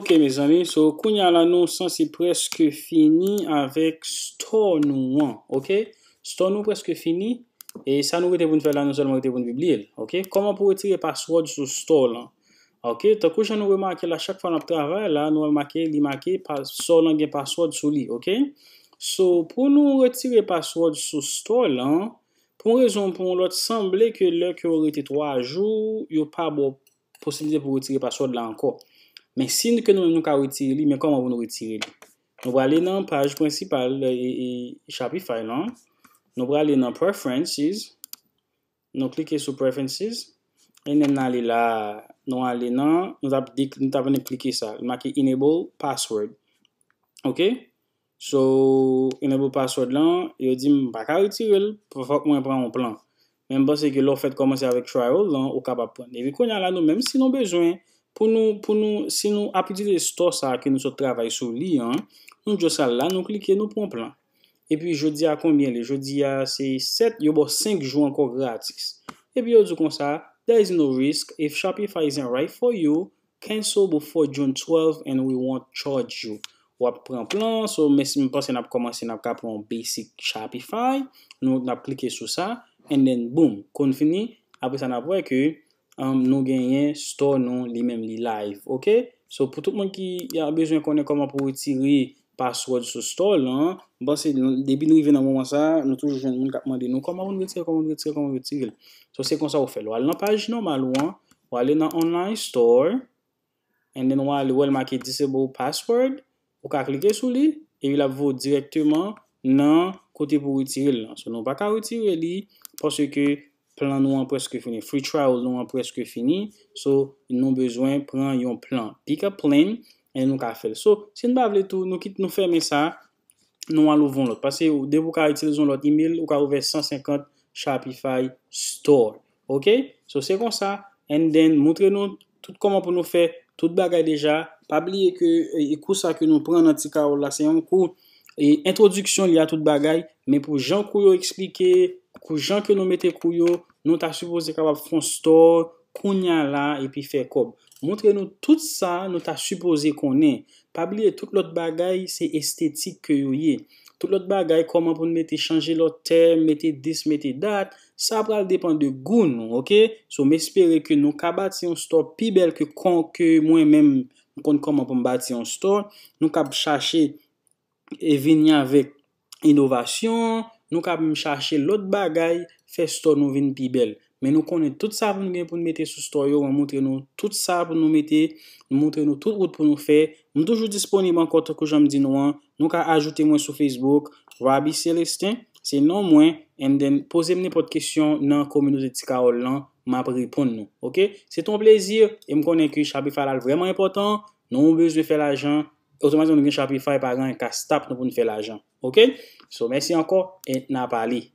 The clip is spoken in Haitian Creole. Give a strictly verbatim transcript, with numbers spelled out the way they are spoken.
Ok, mezanmi, so kounye a la nou sanse prèske fini avèk store nou an, ok? Store nou prèske fini, e sa nou rete pou n fè la, nou sèlman rete pou n pibliye l, ok? Kòman pou retire password sou store lan? Ok, tankou jan nou remake la, chak fwa n ap travay la, nou remake li make, store lan gen password sou li, ok? So, pou nou retire password sou store lan, pou yon rezon ou pou yon lòt, sanble ke lè ke w rete twa jou, yo pa ba w posiblite pou retire password la ankò. Men si ke nou menm nou ka retire li, men kòman pou nou retire li? Nou prale nan paj prensipal, e, e, Shopify lan. Nou prale nan Preferences. Nou klike sou Preferences. E menm n ale la, nou ale nan, nou t ap, nou t ap vin klike sa. Li make Enable Password. Ok? So, Enable Password lan, yo di m pa ka retire l, fòk mwen pran yon plan. Men m panse ke lè w fèt kòmanse avèk trial lan, ou kapab pran. Epi kounye a la, nou menm si nou bezwen, pou nou, pou nou, si nou ap itilize store sa a ke nou sot travay sou li an, nou just al la, nou klike, nou pran plan. Epi jodi a konbyen li? Jodi a se sèt, yo ba w senk jou ankò gratis. Epi yo di w konsa, there is no risk. If Shopify isn't right for you, cancel before June twelve and we won't charge you. W ap pran plan, so, men si m panse n ap kòmanse, n ap ka pran yon basic Shopify, nou, n ap klike sou sa, and then, boom, konn fini, apre sa n ap wè ke, um, nou genyen store nou, li menm li live, ok? So, pou tout moun ki a bezwen konnen kòman pou retire password sou store lan, m panse depi nou rive nan moman sa, nou toujou jwenn moun k ap mande nou kòman pou n retire, kòman pou n retire, kòman pou n retire l. So, se konsa ou fè l. Ou al nan paj nòmal ou an, ou ale nan online store, and then ou ale wè l make disable password, ou ka klike sou li, epi l ap voye w dirèkteman nan kote pou retire l lan. So, nou pa ka retire li, paske plan nou an prèske fini, free trial nou an prèske fini, so, nou bezwen pran yon plan. Pick a plan, e nou ka fè l. So, si n pa vle tou, nou kit, nou fèmen sa, nou al ouvè yon lòt. Paske depi ou ka itilize yon lòt email, ou ka ouvè san senkant Shopify Store. Ok? So, se konsa. And then, montre nou tout kòman pou nou fè tout bagay deja. Pa bliye ke, e, e kou sa ke nou pran nan ti kawòl la, se yon kou, e, entwodiksyon li a tout bagay. Men pou jan kou yo eksplike, pou jan ke nou mete kou yo, nou ta sipoze kapab fè yon store kounye a la epi fè kòb. Montre nou tout sa nou ta sipoze konnen. Pa bliye, tout lòt bagay, se estetik ke yo ye. Tout lòt bagay, kòman pou n mete, chanje lòt tèm, mete dis, mete dat, sa pral depann de gou nou, ok? So, m espere ke nou ka bati yon store pi bèl ke kon, ke mwen menm, m konn kòman pou m bati yon store. Nou kab chache e vini avèk inovasyon, nou kab menm chache lòt bagay, fè store nou vin pi bèl. Men nou konnen tout sa pou nou gen pou n mete sou store yo, mwen montre nou tout sa pou nou mete, m montre nou tout wout pou nou fè. M toujou disponib ankò, tankou jan m di nou an. Nou ka ajoute mwen sou Facebook, Robbie Célestin, se non mwen, and then poze m nenpòt kesyon nan kominote Ti Kawòl lan, m ap reponn nou, ok? Se te yon plezi, e m konnen ke Shopify la vrèman enpòtan, nou bezwen fè lajan, otomatikman nou gen Shopify, pa gen anyen ka stop nou pou n fè lajan, ok? So, mèsi ankò, e n a pale.